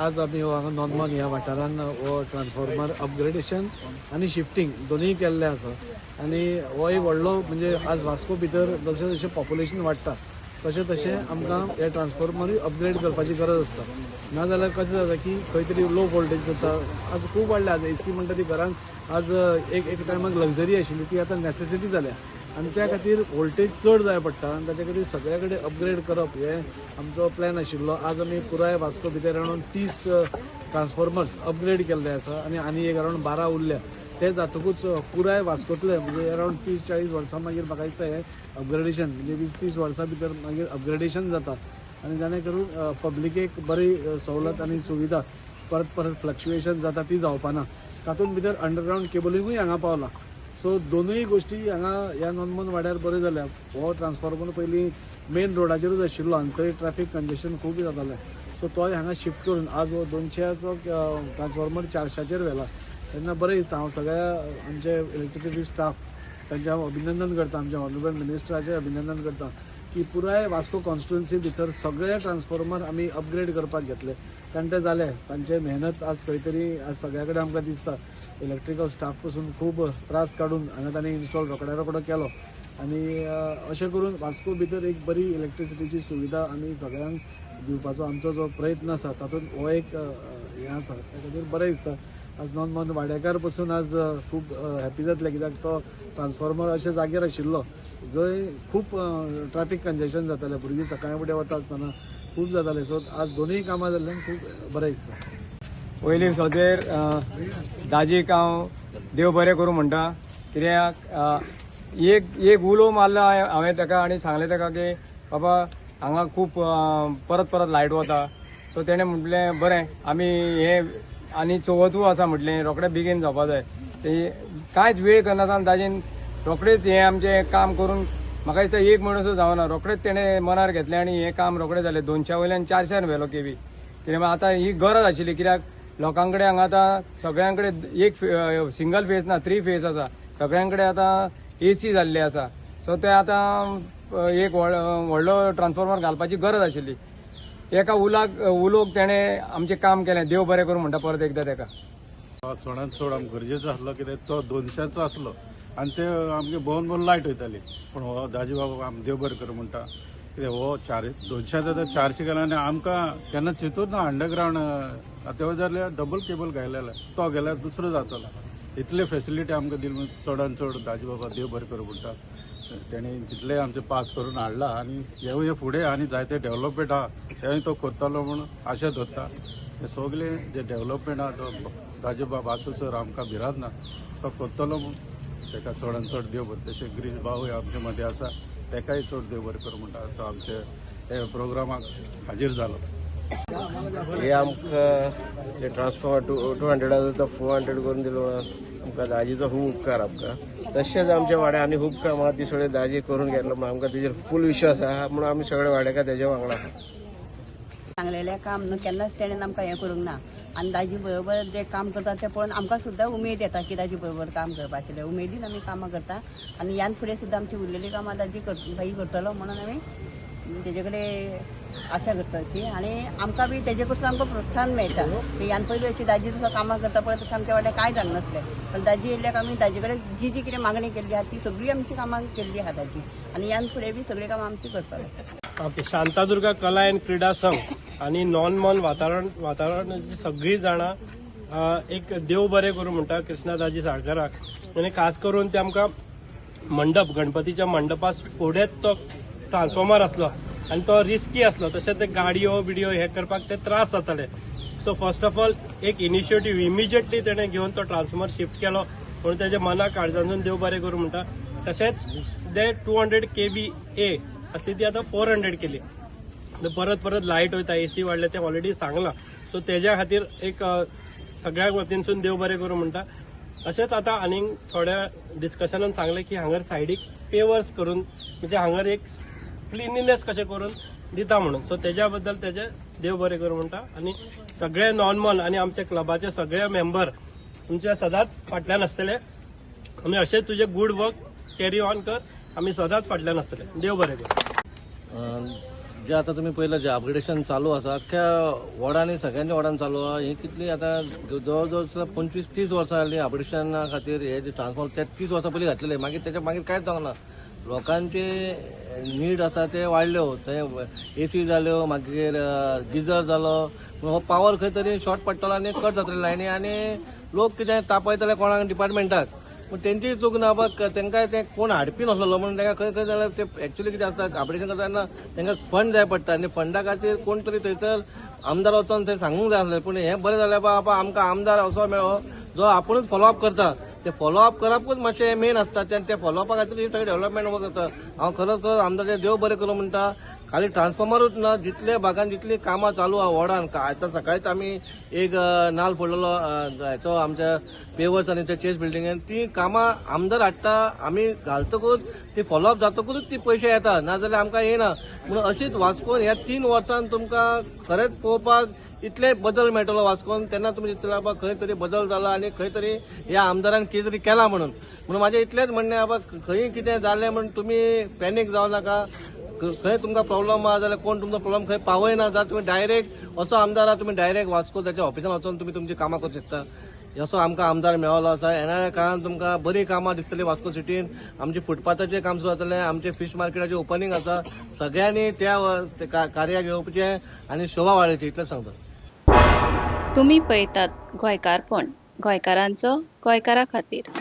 आज आमी हो हांगा नॉनमॉन ह्या वाठारान हो ट्रान्सफॉर्मर अपग्रेडेशन आनी शिफ्टींग दोनूय केल्लें आसा. आनी हो एक व्हडलो म्हणजे आज वास्को भितर जशें जशें पॉप्युलेशन वाडटा तशें तशें आमकां हे ट्रान्सफॉर्मरूय अपग्रेड करपाची गरज आसता. नाजाल्यार कशें जाता की खंय तरी लो वोल्टेज जाता. आज खूब वाडल्या, आज एसी म्हणटा ती घरांत आज एक एक टायमाक लक्झरी आशिल्ली, ती आतां नॅसेसिटी जाल्या आनी त्या खातीर वोल्टेज चड जाय पडटा आनी ताच्या खातीर सगळ्या कडेन अपग्रेड करप हें आमचो प्लॅन आशिल्लो. आज आमी पुराय वास्को भितर अरावंड 30 ट्रान्सफॉर्मर्स अपग्रेड केल्ले आसा आनी आनी एक अरावंड 12 उरल्या. ते जातकूच पुराय वास्कोतले म्हणजे अरावंड 30-40 वर्सां मागीर म्हाका दिसता हें अपग्रेडेशन म्हणजे 20-30 वर्सां भितर मागीर अपग्रेडेशन जाता आनी जाणे करून पब्लिकेक बरी सवलत आनी सुविधा परत परत फ्लक्च्युएशन जाता ती जावपाना. तातूंत भितर अंडरग्रावंड केबलिंगूय हांगा पावला. सो दोनूय गोश्टी हांगा ह्या नॉनमोन वाड्यार बऱ्यो जाल्या. हो ट्रान्सफॉर्मर पयलीं मेन रोडाचेरूच आशिल्लो आनी थंय ट्रॅफिक कंजेशन खूब जातालें. सो तोय हांगा शिफ्ट करून आज हो 200चो ट्रान्सफॉर्मर 400चेर व्हेला तेन्ना बरें दिसता. हांव सगळ्या आमचे इलेक्ट्रिसिटी स्टाफ तांचें हांव अभिनंदन करता, आमच्या ऑनरेबल मिनिस्टराचें अभिनंदन करता की पुराय वास्को कॉन्स्टिट्युन्सी भितर सगळे ट्रान्सफॉर्मर आमी अपग्रेड करपाक घेतले कारण ते जाले. तांचे मेहनत आज खंय तरी आज सगळ्या कडेन आमकां दिसता. इलेक्ट्रिकल स्टाफ पसून खूब त्रास काडून हांगा तांणी इन्स्टॉल रोखड्या रोखडो केलो आनी अशें करून वास्को भितर एक बरी इलेक्ट्रिसिटीची सुविधा आमी सगळ्यांक दिवपाचो आमचो जो प्रयत्न आसा तातूंत हो एक हें आसा. त्या खातीर बरें दिसता. आज नॉन मोन वाड्याकार पसून आज खूब हॅपी जातले कित्याक तो ट्रान्सफॉर्मर अशा जाग्यार आशिल्लो जंय खूब ट्रॅफिक कंजेशन जातालें, भुरगीं सकाळीं फुडें वता आसतना खूब जातालें. सो आज दोनूय कामां जाल्ल्यान खूब बरें दिसता. पयलीं सोदेर दाजीक हांव देव बरें करूं म्हणटा, कित्याक एक एक उलो मारलो हांवें ताका आनी सांगलें ताका की बाबा हांगा खूब परत परत लायट वता. सो तेणें म्हटलें बरें, आमी हें आनी चवथूय आसा म्हटलें, रोखडें बेगीन जावपा जाय. ते कांयच वेळ करनासतना दाजीन रोखडेच हें आमचें काम करून, म्हाका दिसता एक म्हयनो सुद्दां जावना, रोखडेच तेणें मनार घेतलें आनी हें काम रोखडें जालें. 200 वयल्यान 400 व्हेलो केवी. कित्याक आतां ही गरज आशिल्ली, कित्याक लोकां कडेन हांगा आतां सगळ्यां कडेन एक सिंगल फेज ना, थ्री फेज आसा. सगळ्यां कडेन आतां एसी जाल्ले आसा. सो ते आतां एक व्हडलो ट्रान्सफॉर्मर घालपाची गरज आशिल्ली. एका उलाक उलोक तेणें आमचें काम केलें. देव बरें करूं म्हणटा परत एकदां तेका. चडांत चड आमकां गरजेचो आसलो, कित्याक तो 200चो आसलो आनी ते आमगे भोवन भोवन लायट वयताली. पूण हो दाजी बाबा आम देव बरें करूं म्हणटा, कित्याक हो चार 200चो तो 400 गेला आनी आमकां केन्ना चिंतून ना अंडरग्रावंड तें जाल्यार डबल केबल घायलेलो, तो गेल्यार दुसरो जातलो. इतले फेसिलिटी आमकां दिली म्हणून चडान चड दाजी बाबा देव बरें करूं म्हणटा. तेणी जितले आमचे पास करून हाडला आनी हेवूय फुडें आनी जायते डेवलपमेंट आहा तेंय तो करतलो म्हूण आशा धरता. हे सगळे जे डेवलपमेंट आहा तो दाजी बाब आसा सर आमकां भिरांत ना, तो करतलो म्हूण ताका चडान चड देव बरें. तशें गिरीश भाऊय आमचे मदें आसा, ताकाय चड देव बरें करूं म्हणटा. तो आमचे हे प्रोग्रामाक हाजीर जालो. हे आमकां जे ट्रान्सफॉर्मर 200 आसा तो 400 करून दिलो आमकां, दाजीचो खूब उपकार आमकां. तशेंच आमच्या वाड्यार आनी खूब कामां आहा, ती सगळी दाजी करून गेल्लो म्हणून आमकां तेजेर फूल विश्वास आहा, म्हणून आमी सगळे वाडेकार तेजे वांगडा आहा. सांगलेलें काम न्हू केन्नाच तेणेन आमकां हें करूंक ना आनी दाजी बरोबर जें काम करता तें पळोवन आमकां सुद्दां उमेद येता की दाजी बरोबर काम करपाचें. उमेदीन आमी कामां करता आनी ह्यान फुडें सुद्दां आमची उरलेलीं कामां दाजी भाई करतलो म्हणून आमी तेजे कडेन आशा करता अशी. आनी आमकां बी तेजे कडसून आमकां प्रोत्साहन मेळटा की ह्यान पयलीं अशी दाजी जसो कामां करता पळय तशें आमच्या वाड्यार कांय जावंक, पण दाजी येयल्ल्याक आमी दाजी कडेन जी जी कितें मागणी केल्ली आहा ती सगळी आमची कामां केल्ली आहा दाजी आनी ह्यान फुडें बी सगळीं कामां आमची करतलो. ओके, शांतादुर्गा कला अँड क्रीडा संघ आणि नॉन मॉन वातावरणाची सगळीं जाणां एक देव बरें करूं म्हणटा कृष्णा दाजी साळकराक. आनी खास करून ते आमकां मंडप, गणपतीच्या मंडपा फुडेंच तो ट्रान्सफॉर्मर आसलो आनी तो रिस्की आसलो, तशें ते गाडयो बिडयो हे करपाक ते त्रास जाताले. सो फर्स्ट ऑफ ऑल एक इनिशिएटीव इमिजिएटली तेणें घेवन तो ट्रान्सफॉर्मर शिफ्ट केलो म्हणून तेजे मनाक काळजांतून देव बरें करूं म्हणटा. तशेंच ते 200 kVA आसली ती आतां 400 केली. परत परत लायट वयता, एसी वाडले ते ऑलरेडी सांगलां. सो तेज्या खातीर एक सगळ्या वतीनसून देव बरें करूं म्हणटा. तशेंच आतां आनीक थोड्या डिस्कशनान सांगलें की हांगर सायडीक पेवर्स करून म्हणजे हांगर एक क्लिनलीनेस कशें करून दिता म्हणून. सो तेज्या बद्दल तेजे देव बरें करूं म्हणटा. आनी सगळे नॉर्मल आनी आमच्या क्लबाचे सगळे मेंबर तुमच्या सदांच फाटल्यान आसतले आनी अशें तुजें गूड वर्क कॅरी ऑन कर, आमी सदांच फाटल्यान आसतले. देव बरें करूं. जे आतां तुमी पळयलां जे अपग्रेडेशन चालू आसा अख्ख्या वॉर्डांनी, सगळ्यांच्या वॉर्डान चालू आहा. ही कितली आतां जवळ जवळ 25-30 वर्सां जालीं अपग्रेडेशना खातीर. हे जे ट्रान्सफॉर्मर ते 30 वर्सां पयलीं घातलेले, मागीर तेच्या मागीर कांयच जावंक ना. लोकांचे नीड आसा ते वाडल्यो, थंय एसी जाल्यो, मागीर गिजर जालो. हो पावर खंय तरी शॉर्ट पडटलो आनी कट जातले लायनी आनी लोक कितें तापयतले कोणाक डिपार्टमेंटाक. पूण तेंची चूक ना बा, तेंकां ते कोण हाडपी नासलेलो म्हणून तेंकां खंय खंय जाल्यार ते एक्चुली कितें आसता, अपग्रेडेशन करता तेन्ना तेंकां फंड जाय पडटा आनी फंडा खातीर कोण तरी थंयसर आमदार वचोन थंय सांगूंक जाय आसलें. पूण हें बरें जालें बाबा, आमकां आमदार असो मेळ्ळो जो आपुणूच फॉलोअप करता. ते फॉलोअप करपूच मातशें मेन आसता ते फॉलोअपा खातीर ही सगळी डेव्हलपमेंट वर्क जाता. हांव खरोच खरोच आमदाराचें देव बरें करूं म्हणटा. खाली ट्रान्सफॉर्मरूच ना, जितले भागान जितली कामां चालू आहा वॉर्डान. आतां सकाळीच आमी एक नाल फोडलेलो हेचो आमच्या पेवर्स आनी ते चेस बिल्डिंगेन. ती कामां आमदार हाडटा, आमी घालतकूच ती फॉलोअप जातकूच ती पयशे येता, नाजाल्यार आमकां येना. म्हणून अशीच वास्कोन ह्या 3 वर्सांत तुमकां खरेंच पळोवपाक इतले बदल मेळटलो वास्कोन, तेन्ना तुमी चिंततले बाबा खंय तरी बदल जाला आनी खंय तरी ह्या आमदारान कितें तरी केलां म्हणून. म्हणून म्हाजें इतलेंच म्हणणें बाबा, खंय कितें जालें म्हूण तुमी पॅनीक जावं नाका. खंय तुमकां प्रॉब्लम आहा जाल्यार कोण तुमचो प्रॉब्लम खंय पावयना जाल्यार तुमी डायरेक्ट असो आमदार आहा, तुमी डायरेक्ट वास्को ताच्या ऑफिसान वचोन तुमी तुमची कामां करूंक शकता. असो आमकां आमदार मेळ्ळो आसा. येणाऱ्या काळान तुमकां बरीं कामां दिसतलीं वास्को सिटीन. आमचे फुटपाथाचें काम सुरू जातलें, आमचें फीश मार्केटाचें ओपनींग आसा. सगळ्यांनी त्या कार्याक येवचें आनी शोभा वाडोवची इतलेंच सांगता. तुमी पळयतात गोंयकारपण, गोंयकारांचो गोंयकारा खातीर.